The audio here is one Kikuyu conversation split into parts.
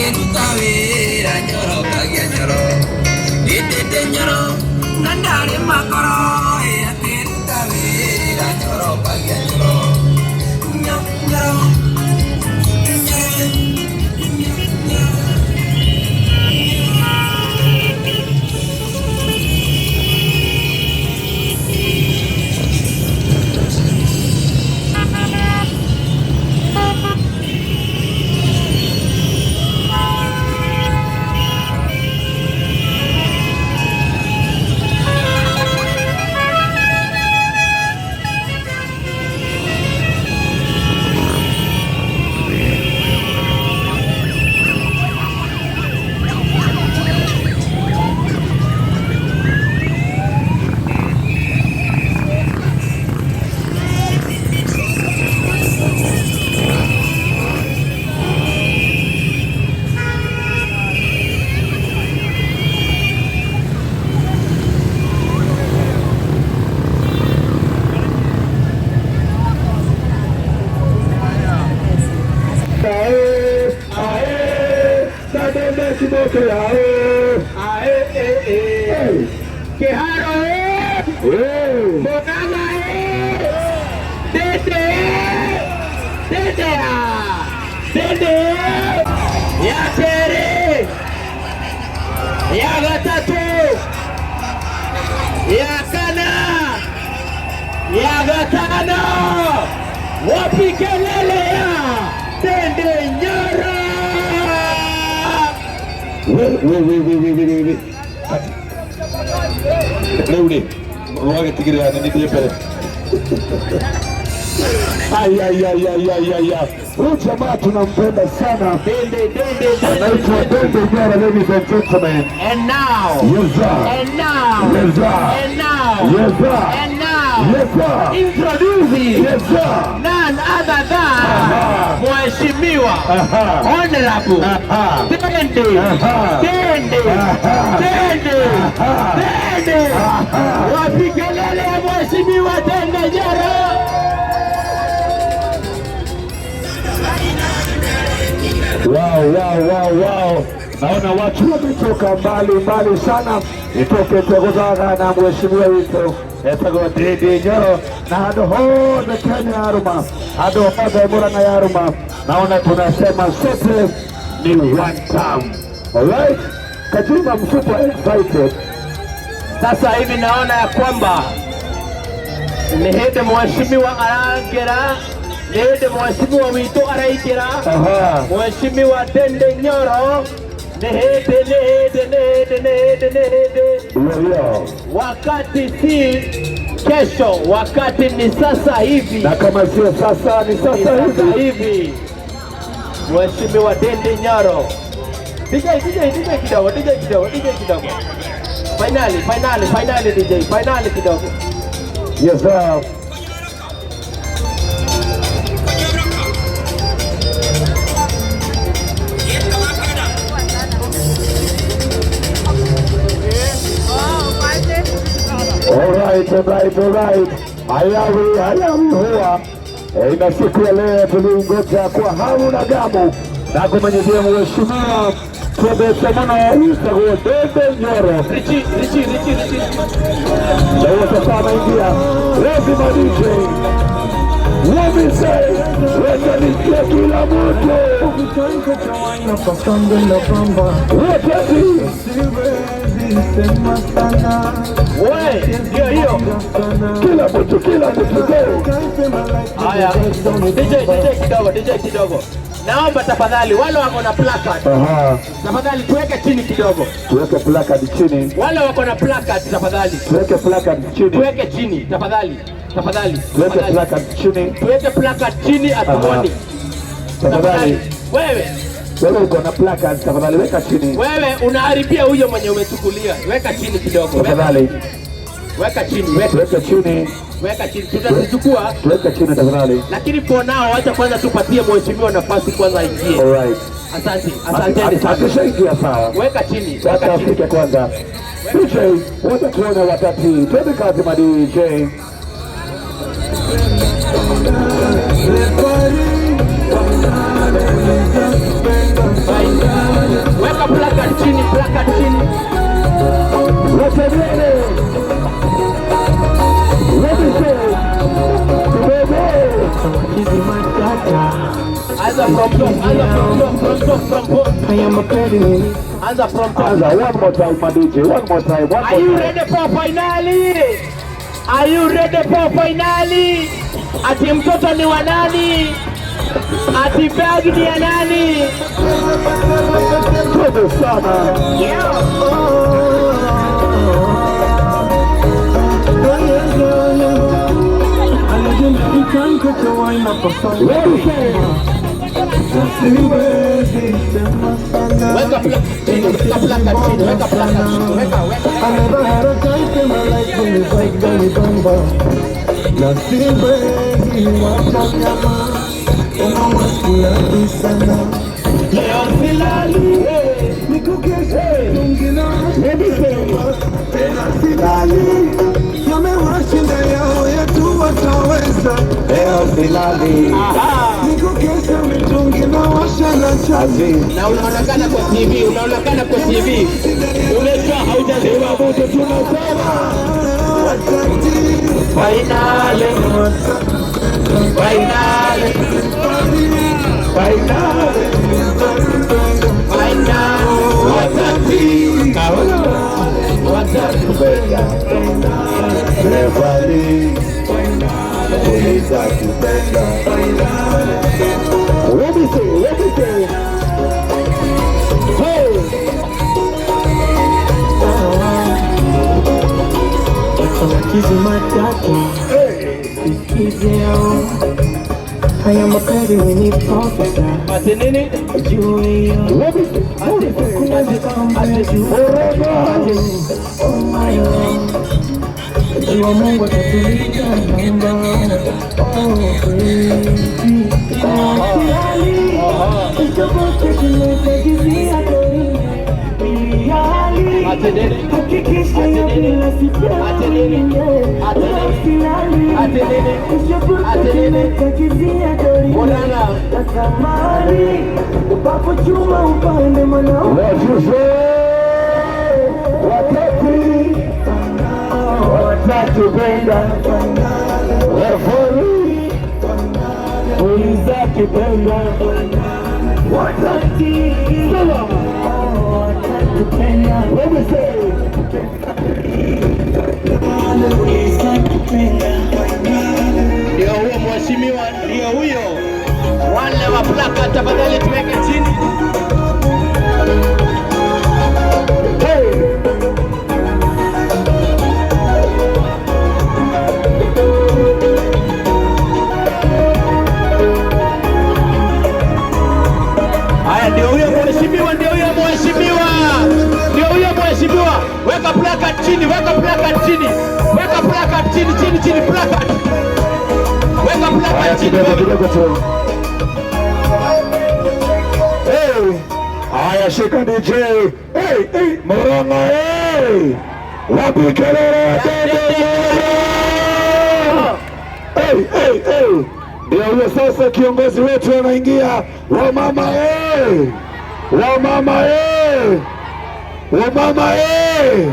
Akĩruta wĩra Nyoro kagĩa Nyoro Ndĩndĩ Nyoro na ndarĩ makoro. Akĩruta wĩra Nyoro kagĩa Nyoro Nyoro Nyoro. Ae, ae, Sademe kiboko ae, Ae, e, e. Kiharo e, eh, Murang'a e, Dede e, Dede a, Dede e. Ya pere, ya gatatu, ya kana, ya gatano. Wapi kelele ya Dende Nyoro? We, we, we, we, we, we, we, we. Rĩu rĩ, rwagĩtigĩrĩra nĩ nithiĩ mbere. Ai, ai, ai, ai, ai, ai, ai. Huyu jamaa tunampenda sana. Dende, Dende, Anaitwa Dende. Dende Nyoro, ladies and gentlemen. And now, Yes, sir. and now, Yes, sir. and now, Yes, sir. and now, Yes, sir. introducing Yes, sir. none other than Aha. Mheshimiwa Aha. Honorable Aha. Dende, Aha. Dende, Aha. Dende, Aha. Dende. Aha. Wapi kelele ya Mheshimiwa Dende Nyoro? Wow, wow, wow, wow. Naona watu wametoka mbali mbali sana itoke tegozaga na mheshimiwa witũ etagwo Ndindi Nyoro na handũ hothe Kenya yarũma, handũ hothe Murang'a yarũma, naona tunasema sote ni one term. Alright? Kajima, I'm super excited. Sasa hivi naona ya kwamba nĩ hĩndĩ mheshimiwa arangĩra, nĩ hĩndĩ mheshimiwa witũ araingĩra. Aha. Mheshimiwa Ndindi Nyoro, nĩ hĩndĩ, nĩ hĩndĩ, nĩ hĩndĩ, nĩ hĩndĩ, nĩ hĩndĩ. Hiyo hiyo. Wakati si kesho, wakati ni sasa hivi. Na kama sio sasa ni Ni sasa sasa hivi. hivi. Mheshimiwa Ndindi Nyoro. DJ, DJ, DJ kidogo, DJ kidogo, DJ kidogo. Finally, finally, finally DJ, finally kidogo. Yes, sir. Alright, alright, alright. Hayawi, hayawi huwa na siku ya leo tuliingoja kwa hamu na gamu na kumenyezea mheshimiwa twendete muno witagwo Ndindi Nyoro. Richi, Richi, Richi, Richi. Na huo sasa anaingia lazima DJ Wamise wetanisikia kila mtu weteti. We, ndio hiyo. Kila mtu, kila mtu, go. Haya, DJ, DJ kidogo, DJ kidogo. Naomba tafadhali wale wako na placard, tafadhali tuweke chini kidogo. Tuweke placard chini. Wale wako na placard tafadhali Tuweke placard chini. Tuweke chini tafadhali, tafadhali. Tuweke Tafadhali. placard chini. Tuweke placard chini, hatuoni. Tafadhali. Wewe, Wewe uko na placard, tafadhali weka chini. Wewe unaharibia huyo mwenye umechukulia. Weka chini kidogo. Weka, Tafadhali weka chini, weka, tuweke chini. Weka chini. Tutazichukua. Tuweke chini tafadhali. Lakini for now wacha kwanza tupatie mheshimiwa nafasi kwanza aingie. Alright. Asante, asanteni sana. Akishaingia sawa. Weka chini, Wacha weka chini. afike kwanza. DJ, wacha tuone watati. Twende kazi ma DJ. Bye. from anza from top. Anza one more time, my DJ. One more time. One Are you more time. ready for finale? Are you ready for finale? Ati mtoto ni wa nani? Ati bag ni ya nani? Twende sana. What do you say? Weka plaka chini, weka plaka chini, weka plaka chini, weka weka. I never had a type in my life when it's like Johnny Bamba. Na siwezi wacha nyama, unawakula sana. Leo silali. Nikukesha mwingine tena silali, yamewashinda yao yetu wataweza. Leo silali. Nikukesha mitungi na washa na chazi. Na unaonekana kwa TV, unaonekana kwa TV. Umeitwa haujazima. Wote tunasema Watati, Finale, finale, finale. Finale. Watati. Watatupenda. Refari. Uliza kupenda. Let me see, let me see. Hey. Haya mapenzi ni profesa Ati nini? juu Let me see, let me see. kuna vikombe juu Oromo. Oh my love, jua Mungu atatulinda naomba. Oh baby, silali usiogope tumepagizia dorine Ati nini? Hakikisha Ati nini? bila Ati nini? Ati nini? silali Ati nini? usiogope Ati nini? tumepagizia dorine Murang'a. Natamani upapo chuma upande mwanaume What you say? Watati. Watatupenda. Refari. Uliza kipenda. Watati. Sema. watatupenda Let me say. Ndio huyo mheshimiwa, ndio huyo. Wale wa plaka tafadhali tuweke chini. Hey. Haya, ndio huyo mheshimiwa, ndio huyo mheshimiwa, ndio huyo mheshimiwa. Weka plaka chini, weka plaka chini, weka plaka chini, chini, chini, plaka. Weka plaka Haya, chini. kidogo kidogo tu. Hey. Haya, shika DJ. Hey, hey, Murang'a, hey. Wapi kelele ya Dede Nyoro? Hey, hey, hey. Ndio huyo sasa kiongozi wetu anaingia. Wamama hey. Wamama hey. Wamama hey.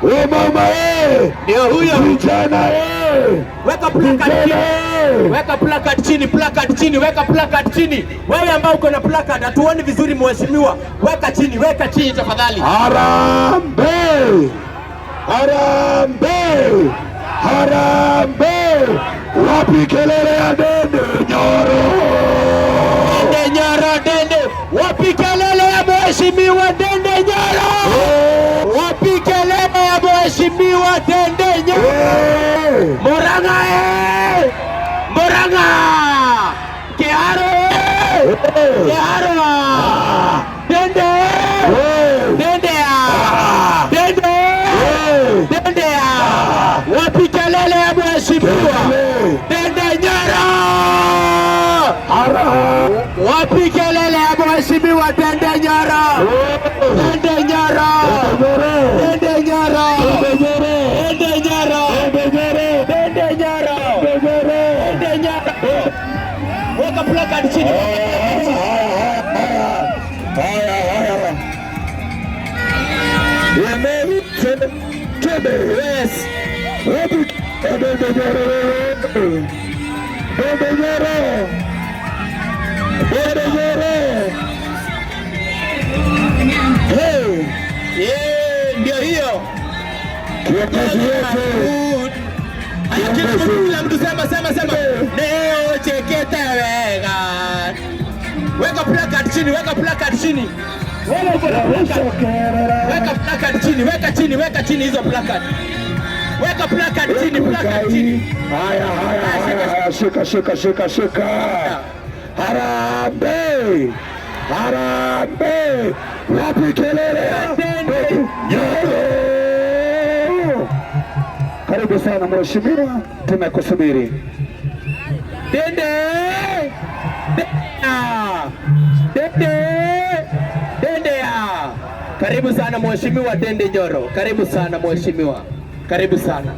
Wamama hey. Ndio huyo. Vijana hey. Weka plaka Vijana chini. hey. Weka placard chini, placard chini, weka placard chini. Wewe ambao uko na placard, hatuoni vizuri mheshimiwa. Weka chini, weka chini tafadhali. Harambee! Harambee! Harambee! Wapi kelele ya Dede Nyoro? Dende Nyoro, Dende. Wapi kelele ya mheshimiwa Dende Nyoro? Wapi kelele ya mheshimiwa Dende Nyoro? Hey! Murang'a eh! Murang'a! Kiharu eh! Kiharu! Dende! Hey! Dende ah! Dende! Hey! Dende ah! Wapi kelele ya mheshimiwa Kelele! Dende Nyoro? Harambee! Wapi kelele ya mheshimiwa Dende Nyoro? Dende Nyoro! Dende Nyoro! Dende Nyoro! Dende Nyoro! Dende Nyoro! Weka placard chini. Haya, haya. Twende. Yes. Wapi Dende Nyoro? Dende Nyoro! Dende Nyoro! Yeah, ndio hiyo. Kiongozi wetu. Haya, kila mtu, kila mtu sema sema sema. Leo cheketa wega. Weka placard chini, weka placard chini. Wewe uko na placard. Weka placard chini, weka chini, weka chini hizo placard. Weka placard chini, placard chini. Haya, haya, haya, haya, shika, shika, shika, shika. Harambee! Harambee! Wapi kelele? Nyoro! Karibu sana mheshimiwa, tumekusubiri. Dende! Dende! Dende! Ya! Karibu sana mheshimiwa Dende Nyoro. Karibu sana mheshimiwa. Karibu sana.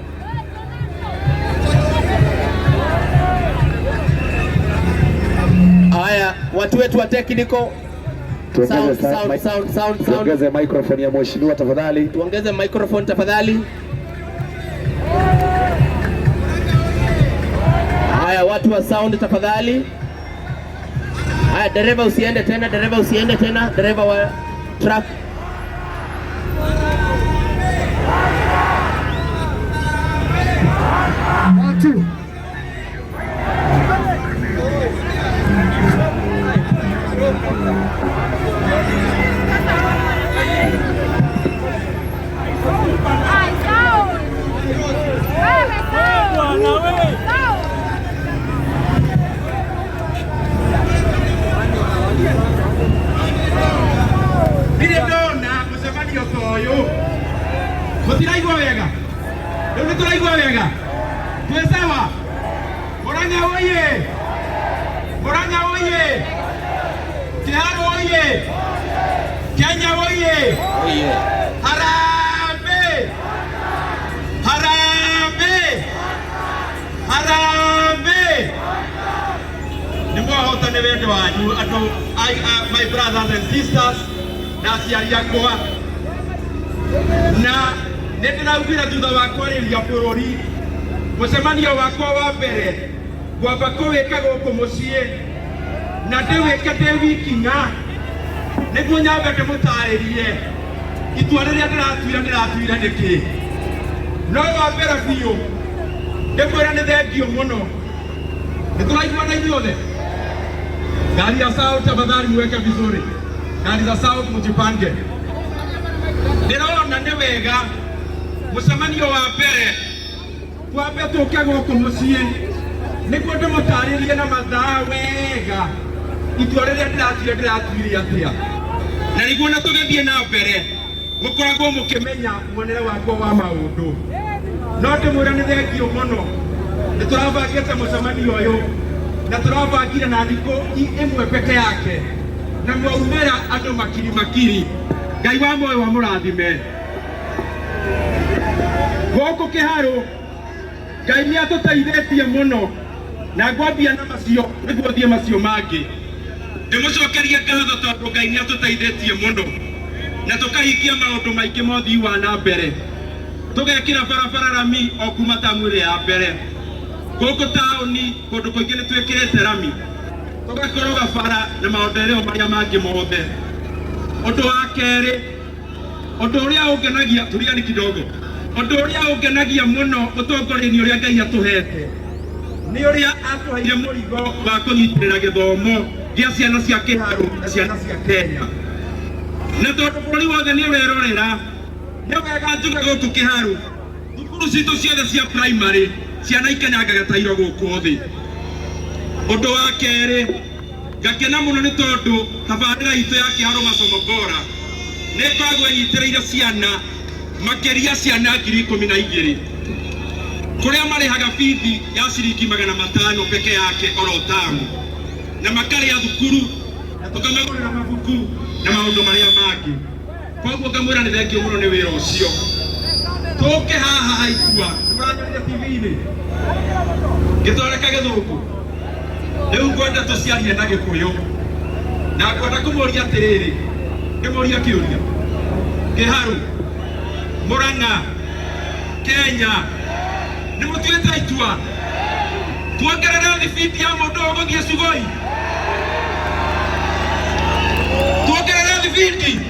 Haya, watu wetu wa technical Tuongeze sound, sound, sound, sound, sound. Tuongeze microphone ya mheshimiwa tafadhali. Tuongeze microphone tafadhali. Haya, watu wa sound tafadhali. Haya, dereva usiende tena, dereva usiende tena, dereva wa truck. Watu. Ai, sound! Wewe sound! Sound! Ndirĩ ndona mũcemanio ta ũyũ. Mũtiraigua wega? Rĩu nĩ tũraigua wega? Twĩ sawa? Mũrang'a oye! Mũrang'a oye! Kĩharũ oye! Kenya oye! Harambee! Harambee! Harambee! Nĩ mwahota nĩ wendo wanyu andũ my brothers and sisters na aciari akwa na nĩ ndĩraugire thutha wa kwarĩria bũrũri mũcemanio wakwa wa mbere ngwamba kũwĩka gũkũ mũciĩ na ndĩwĩke ndĩ wiki ng'a nĩguo nyambe ndĩmũtarĩrie itua rĩrĩa ndĩratuire ndĩratuire nĩkĩ. No wa mbere biũ ndĩkwĩra nĩ thengio mũno. Nĩ tũraiguana ithuothe? Gari ya sound tafadhali muweke vizuri. Gari za sound mjipange. Ndĩrona nĩ wega mũcemanio wa mbere twambe tũke gũkũ mũciĩ nĩguo ndĩmũtarĩrie na mathaa wega itua rĩrĩa ndĩratuire ndĩratuire atĩa, na nĩguo na tũgĩthiĩ na mbere mũkoragwo mũkĩmenya muonere wakwa wa maũndũ. No ndĩmwĩre nĩ thengio mũno, nĩ tũrabangĩte mũcemanio ũyũ na tũrabangire na thikũ ĩmwe peke yake na mwaumĩra andũ makiri makiri. Ngai wa muoyo amũrathime. Gũkũ Kĩharũ Ngai nĩ atũteithĩtie mũno na ngwambia na macio nĩguo thiĩ macio mangĩ. Ndĩmũcokerie ngatho tondũ Ngai nĩ atũteithĩtie mũno na tũkahingia maũndũ maingĩ ma ũthii wa na mbere. Tũgekĩra barabara rami o kuma tamu ĩrĩa ya mbere. Gũkũ taũni kũndũ kũingĩ nĩ twĩkĩrĩte rami, tũgakoroga bara na maendeleo marĩa mangĩ mothe. Ũndũ wa kerĩ, ũndũ ũrĩa ũngenagia, tulia kidogo, ũndũ ũrĩa ũngenagia mũno ũtongoria-inĩ ũrĩa Ngai atũhete nĩ ũrĩa atũheire mũrigo wa kũnyitĩrĩra gĩthomo gĩa ciana cia Kĩharũ na ciana cia Kenya. Na tondũ bũrũri wothe nĩ ũrerorera, nĩ wega njuge gũkũ Kĩharũ thukuru citũ ciothe cia primary ciana ikanyangaga tairo gũkũ thĩ. Ũndũ wa kerĩ, ngakena mũno nĩ tondũ tabarĩra itũ ya Kĩharũ Masomo Bora nĩ ĩkoragwo ĩnyitĩrĩire ciana makĩria ciana 12,000 kũrĩa marĩhaga bithi ya ciringi 500 peke yake oro tamu, na makarĩa thukuru na tũkamagũrĩra mabuku na maũndũ marĩa mangĩ. Koguo ngamwĩra nĩ thengio mũno nĩ wĩra ũcio. Tũke haha haikua nĩ mũranyonire TV-inĩ ngĩthondeka gĩthũngũ. Rĩu ngwenda tũciarie na Gĩkũyũ na ngwenda kũmũria atĩrĩrĩ, ndĩmũrie kĩũria. Kĩharũ, Mũrang'a, Kenya, nĩ mũtuĩte itua tuongerere thibindi ya mũndũ ũgũthiĩ Sugoi? Tuongerere thibindi?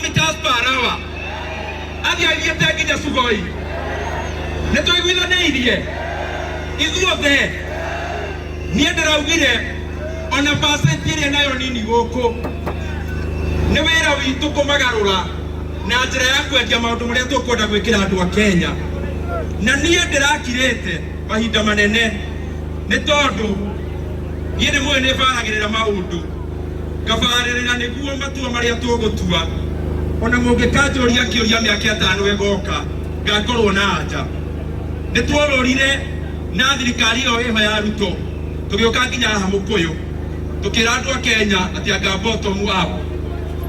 kilometers per hour. Athiĩ athiĩte nginya Sugoi. Nĩ tũiguithanĩirie ithuothe. Niĩ ndĩraugire ona percent ĩrĩa nayo nini gũkũ nĩ wĩra witũ kũmagarũra na njĩra ya kwendia maũndũ marĩa tũkwenda gwĩkĩra andũ a Kenya. Na niĩ ndĩrakirĩte mahinda manene nĩ tondũ niĩ nĩ mũĩ nĩ baragĩrĩra maũndũ, ngabarĩrĩra nĩguo matua marĩa tũgũtua ona mũngĩkanjũria kĩũria mĩaka 5 ĩgoka ngakorwo na anja. Nĩ twororire na thirikari ĩyo ĩho ya Ruto tũgĩũka nginya haha Mũkũyũ tũkĩra andũ a Kenya atĩ anga bottom up.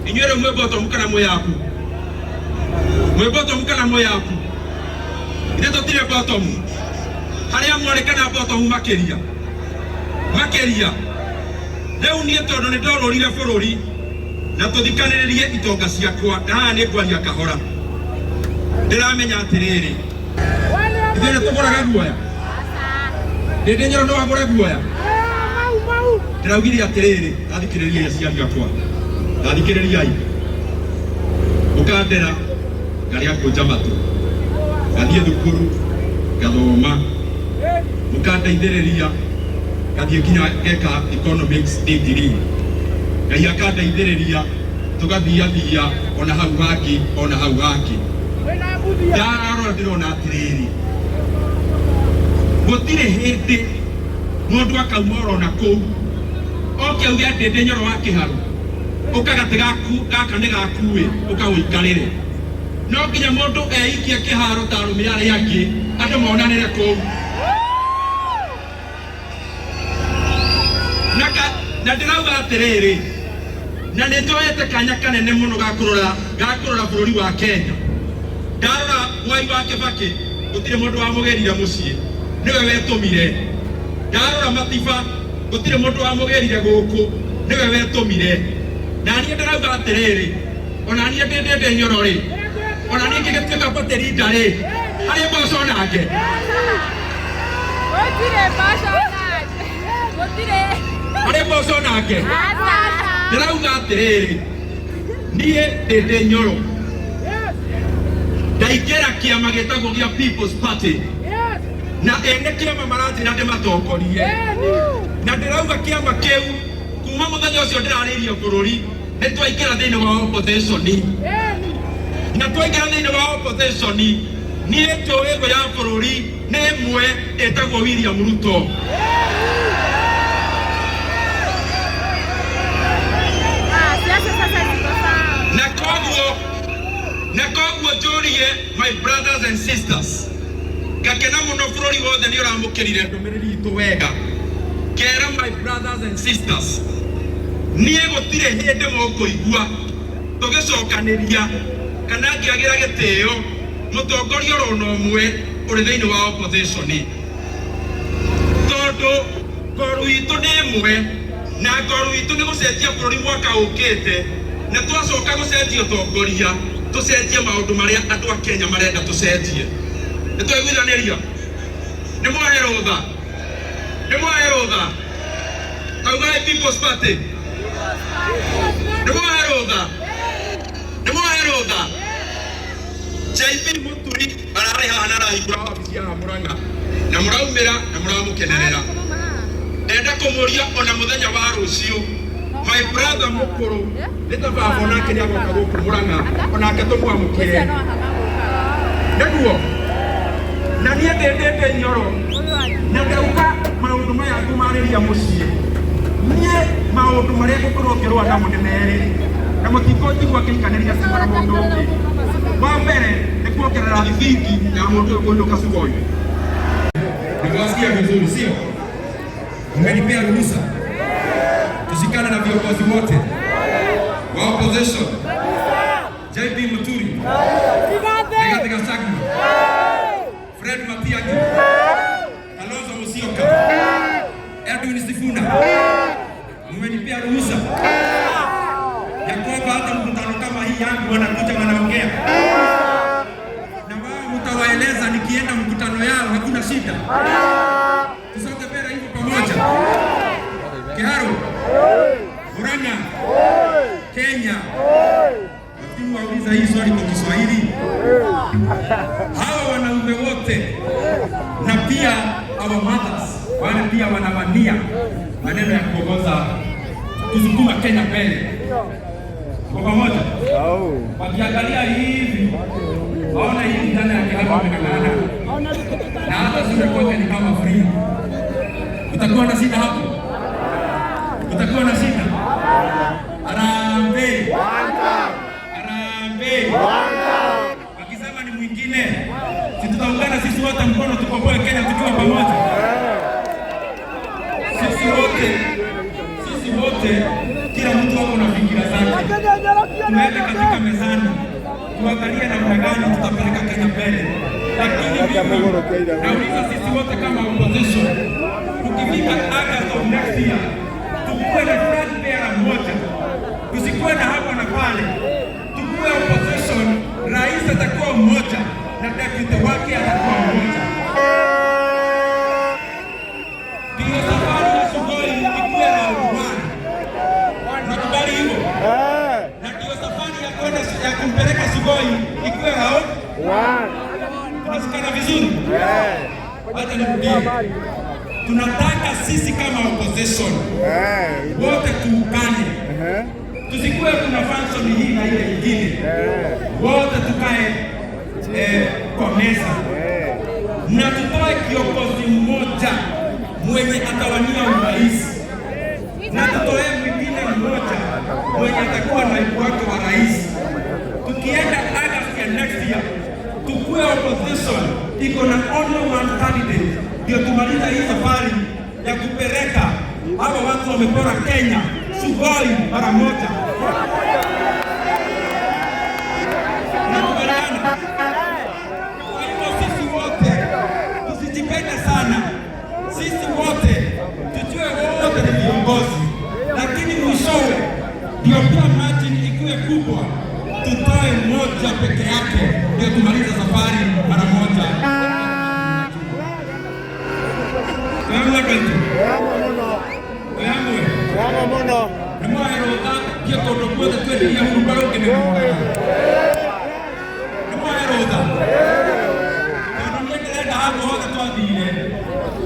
Inyuĩ rĩu mwĩ bottom kana mwĩ up? Mwĩ bottom kana mwĩ up? Ithuĩ tũtirĩ bottom. Harĩa mwarĩ kana bottom makĩria makĩria. Rĩu niĩ tondũ nĩ ndorũrire bũrũri na tũthikanĩrĩrie itonga ciakwa, na haha nĩ ngwaria kahora. Ndĩramenya atĩrĩrĩ, ithuĩ nĩ tũgũraga guoya. Ndĩndĩ Nyoro no agũre guoya. Ndĩraugire atĩrĩrĩ, tathikĩrĩriai aciari akwa, tathikĩrĩriai. Ũkandera ngarĩa kũnja matũ, ngathiĩ thukuru ngathoma, mũkandeithĩrĩria ngathiĩ nginya ngeka economics degree, Ngai akandeithĩrĩria tũgathiathia ona hau hangĩ ona hau hangĩ. Ndarora ndĩrona atĩrĩrĩ, gũtirĩ hĩndĩ mũndũ akauma oro na kũu oke auge Ndĩndĩ Nyoro wa Kĩharũ ũka gatĩ gaku gaka nĩ gaku ĩ ũkagũikarĩre. No nginya mũndũ eikie kĩharo ta arũme arĩa angĩ andũ monanĩre kũu. Na ndĩrauga atĩrĩrĩ, na nĩ njoete kanya kanene mũno ga kũrora bũrũri wa Kenya. Ndarora Mwai wa Kĩbakĩ gũtirĩ mũndũ wamũgĩrire mũciĩ, nĩwe wetũmire. Ndarora Matiba gũtirĩ mũndũ wamũgĩrire gũkũ, nĩwe wetũmire. Na niĩ ndĩrauga atĩrĩrĩ, ona niĩ ndĩ Ndĩndĩ Nyoro rĩ, ona niĩ ngĩgĩtuĩka party leader rĩ, harĩ mboco nake. Gũtirĩ mboco nake. Gũtirĩ. Harĩ mboco nake. Ndĩrauga atĩrĩrĩ, niĩ Ndĩndĩ Nyoro ndaingĩra kĩama gĩtagwo gĩa People's Party na ene kĩama maranjĩra ndĩmatongorie, na ndĩrauga kĩama kĩu kuma mũthenya ũcio ndĩrarĩirie bũrũri nĩ twaingĩra thĩinĩ wa opposition, na twaingĩra thĩinĩ wa opposition niĩ njũĩ ngũ ya bũrũri nĩ ĩmwe ĩtagwo William Ruto. Na koguo njũrie my brothers and sisters, ngakena mũno bũrũri wothe nĩ ũramũkĩrire ndũmĩrĩri itũ wega. Kera my brothers and sisters, niĩ gũtirĩ hĩndĩ mũkũigua tũgĩcokanĩria kana ngĩagĩra gĩtĩo mũtongoria oro na ũmwe ũrĩ thĩinĩ wa opposition, tondũ ngoru itũ nĩ ĩmwe na ngoru itũ nĩ gũcenjia bũrũri mwaka ũkĩte, na twacoka gũcenjia ũtongoria tũcenjie maũndũ marĩa andũ a Kenya marenda tũcenjie. Nĩ twaiguithanĩria? Nĩ mwahe rũtha? Nĩ mwahe rũtha? Taugai People's Party. Nĩ mwahe rũtha? Nĩ mwahe rũtha? JB Muturi ararĩ haha na arahingũra wabici haha Murang'a, na mũraumĩra na mũramũkenerera. Ndenda kũmũria ona mũthenya wa rũciũ my brother mũkũrũ nĩ ta baba onake nĩ agoka gũkũ Murang'a onake tũmwamũkĩre nĩguo. Na niĩ ndĩ Nyoro na ndauga maũndũ maya ngũmarĩria mũciĩ, niĩ maũndũ marĩa ngũkorwo ngĩrũa namo nĩ merĩ na mũtikũnjigua ngĩikanĩria ciugo na mũndũ ũngĩ. Wa mbere nĩ kuongerera thibindi ya mũndũ ũyũ kũinũka Sugoi. Nimewasikia vizuri, sio? Mmenipea ruhusa tushikane na viongozi wote wa opposition, JB Muturi, Rigathi Gachagua, Fred Matiang'i, Kalonzo Musyoka, Edwin Sifuna. Mmenipea ruhusa ya kwamba hata mkutano kama hii yangu wanakuja wanaongea, na wao mtawaeleza nikienda mkutano yao hakuna shida. Tusonge mbele hivyo pamoja. Kiharu, Murang'a, Kenya. Mimi wauliza hii swali kwa Kiswahili. Hawa wanaume wote na pia our mothers, wale pia wanawania maneno ya kuongoza kusukuma Kenya mbele. Kwa pamoja wakiangalia hivi waona hii kijana ya Kiharu ameng'ang'ana na hata shule kwake ni kama free. Utakuwa na shida hapo? Utakuwa na shida? Harambee! Harambee! Wakisema ni mwingine, si tutaungana sisi wote mkono tukomboe Kenya tukiwa pamoja? Sisi wote, sisi wote, kila mtu ako na fikira zake. Tuende katika mezani tuangalie namna gani tutapeleka Kenya mbele. Lakini mimi nauliza sisi wote kama opposition, tukifika August of next year, tukuwe na flag bearer mmoja, tusikuwe na hapa na pale, tukuwe opposition, rais atakuwa mmoja na deputy wake atakuwa mmoja. Ndiyo safari ya Sugoi ikuwe round one. Unakubali hivyo? Na ndiyo safari ya kwenda ya kumpeleka Sugoi ikuwe round one. Tunasikana vizuri? Wacha nirudie. Tunataka sisi kama opposition wote tuungane, tusikuwe kuna function hii na ile ingine, wote tukae kwa meza na tutoe kiongozi mmoja mwenye atawania urais na tutoe mwingine mmoja mwenye atakuwa naibu wake wa rais. Tukienda August ya next year, tukuwe opposition iko na only one candidate, ndio tumaliza hii safari ya kupeleka hawa watu wamepora Kenya Sugoi mara moja. Nakubaliana? Kwa hivyo sisi wote tusijipende sana, sisi wote tujue wote ni viongozi, lakini mwishowe ndio pia margin ikuwe kubwa, tutoe mmoja peke yake ndio tumalize safari mara moja. Twamwe kaitu twamwe nĩ mwahe rũtha thiĩ kũndũ guothe twenderia hurumbarũ ngĩmĩhuraga. Nĩ mwahe rũtha tondũ niĩ ndĩrenda handũ hothe twathire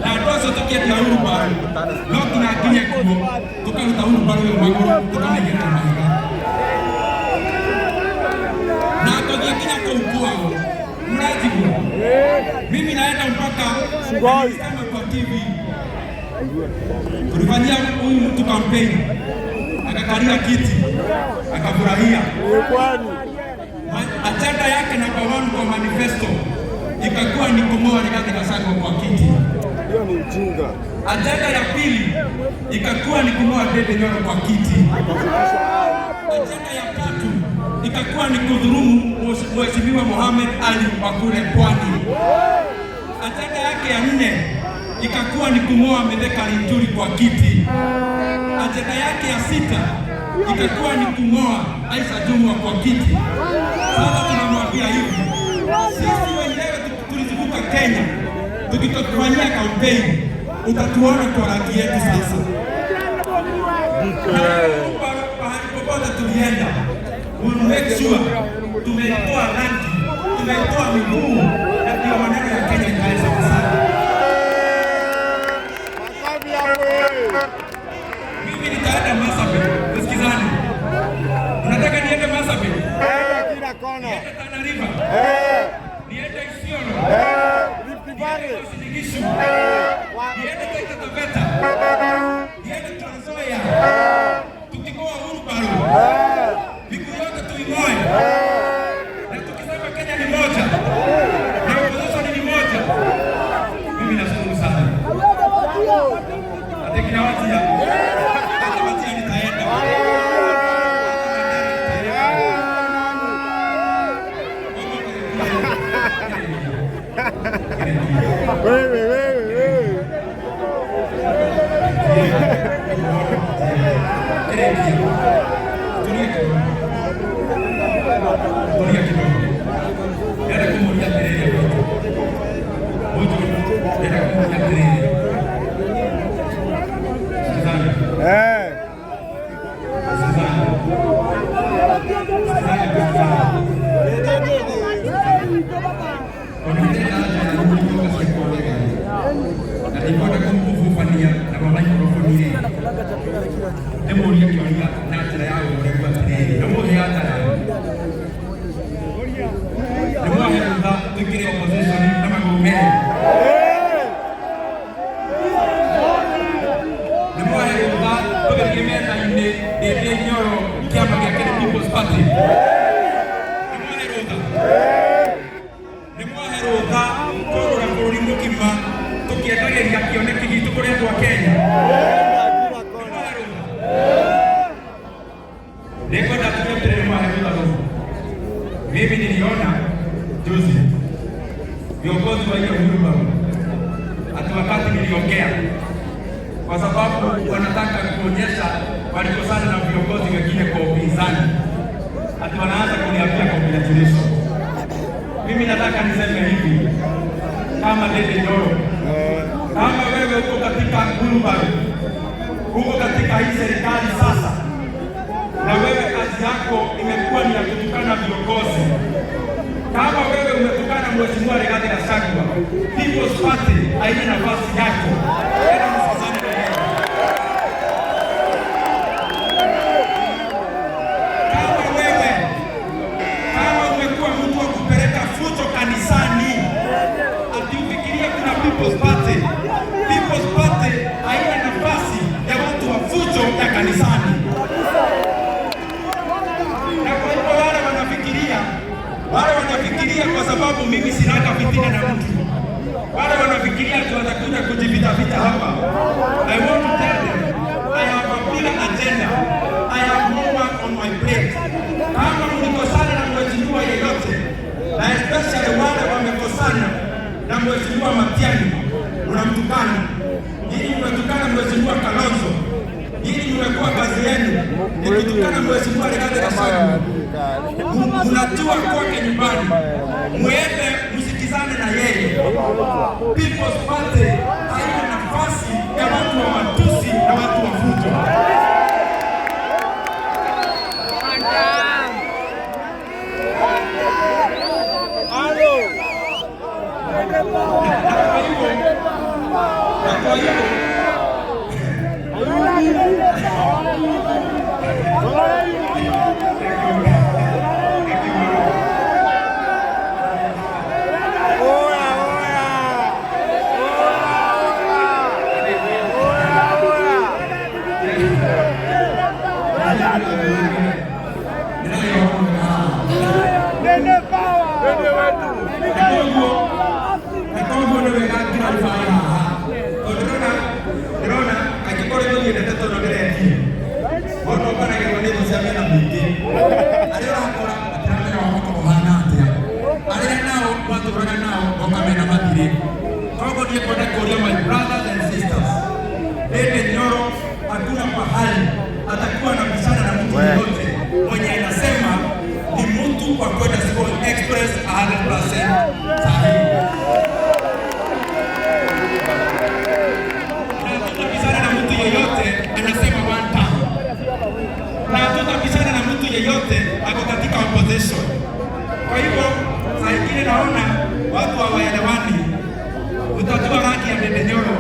na andũ acio tũkĩendia hurumbarũ no nginya nginye kuo tũkaruta hurumbarũ ĩyo magũrũ tũkamĩigĩrĩra mahiga na ngũthiĩ nginya kũu kwao. Mnajigua? Mimi naenda mpaka nilisema kwa TV tulifanyia huyu mtu kampeni akakalia kiti akafurahia. Agenda yake namba 1 kwa manifesto ikakuwa ni kung'oa Rigathi Gachagua kwa kiti. Hiyo ni ujinga. Ajenda ya pili ikakuwa ni kung'oa Ndindi Nyoro kwa kiti. Ajenda ya tatu ikakuwa ni kudhulumu Mheshimiwa Mohamed Ali wa kule Pwani. Ajenda yake ya nne ikakuwa ni kung'oa Mithika Linturi kwa kiti. Ajenda yake ya sita ikakuwa ni kung'oa Aisha Jumwa kwa kiti. Sasa tunamwambia hivi, sisi wenyewe tulizunguka Kenya tukitufanyia kampeni, utatuona kwa rangi yetu sasa. Na pahali popote tulienda, we make sure tumeitoa rangi, tumeitoa miguu, na ndio maneno ya Kenya ikae sawasawa. Mimi nitaenda Marsabit, tusikizane. Unataka niende Marsabit? Kila kona. Niende Tana River? Niende Isiolo? Rift Valley. Niende Uasin Gishu? Niende Taita Taveta? Niende Trans Nzoia? Tuking'oa wheelbarrow, miguu yote tuing'oe, na tukisema Kenya ni moja na opposition ni moja. Mimi nashukuru sana. Ati kinawatia Kinawatia nitaenda. Wewe wewe wewe. Tulia kidogo. Tulia kidogo. Nenda kumuulia kelele kwetu. Mtu nenda kumuulia kelele. Sikizana. Sikizana. Sikizana, sikizana. Nyoro kĩama gĩake nĩ People's Party? Nĩ mwahe rũtha, nĩ mwahe rũtha kũrũra bũrũri mũgima tũkĩendagĩria kĩoneki gitũ kũrĩ andũ a Kenya? Nĩ mwahe rũtha? Nĩngwenda tuge atĩrĩrĩ, nĩ mwahe rũtha rũu. Mimi niliona juzi viongozi wa hiyo wheelbarrow ati wakati niliongea, kwa sababu wanataka kuonyesha walikosana na viongozi wengine kwa upinzani, ati wanaanza kuniambia congratulations. Mimi nataka niseme hivi kama Ndindi Nyoro, kama wewe uko katika wheelbarrow, uko katika hii serikali sasa, na wewe kazi yako imekuwa ni ya kutukana viongozi, kama wewe umetukana Mheshimiwa Rigathi Gachagua, People's Party haina nafasi yako. Enda msikizane na yeye. Kama wewe, kama umekuwa mtu wa kupeleka fujo kanisani, ati ufikirie kuna People's Party, People's Party haina nafasi ya watu wa fujo ya kanisani. Na kwa hivyo wale wanafikiria kwa sababu mimi sinaka fitina na mtu, wale wanafikiria ati watakuja kujivita vita hapa, I want to tell them I have a bigger agenda. I have more work on my plate. Kama mlikosana na mheshimiwa yeyote, na especially wale wamekosana na Mheshimiwa Matiang'i, unamtukana. Nyinyi mmetukana Mheshimiwa Kalonzo, nyinyi mmekuwa kazi yenu ni kutukana Mheshimiwa Rigathi Gachagua. Mnatua kwake nyumbani, muende msikizane na yeye. People's Party haina nafasi ya watu wa matusi na watu wa fujo. One time. Na kwa hivyo Thank you. Na koguo nĩ wega clarify haha, tondũ ndĩrona angĩkorwo ithuĩ nyendete tondũ ndĩretie mũndũ ũkoragĩrwo nĩ thũ cia mĩena mĩingĩ, arĩa ũrakora matiramenya wahota ũhana atĩa, arĩa nao mwatũraga nao moka mena mathirĩ. Koguo niĩ kwenda kũria my brothers and sisters, Ndindi Nyoro hakuna pahali atakuwa anabishana na mtu yeyote mwenye anasema ni mtu wa kwenda Sugoi Express 100% sahihi. Na hatutabishana na mtu yeyote anasema one term, na hatutabishana na mtu yeyote ako katika opposition. Kwa hivyo saa ingine naona watu hawaelewani. Utajua rangi ya Ndindi Nyoro.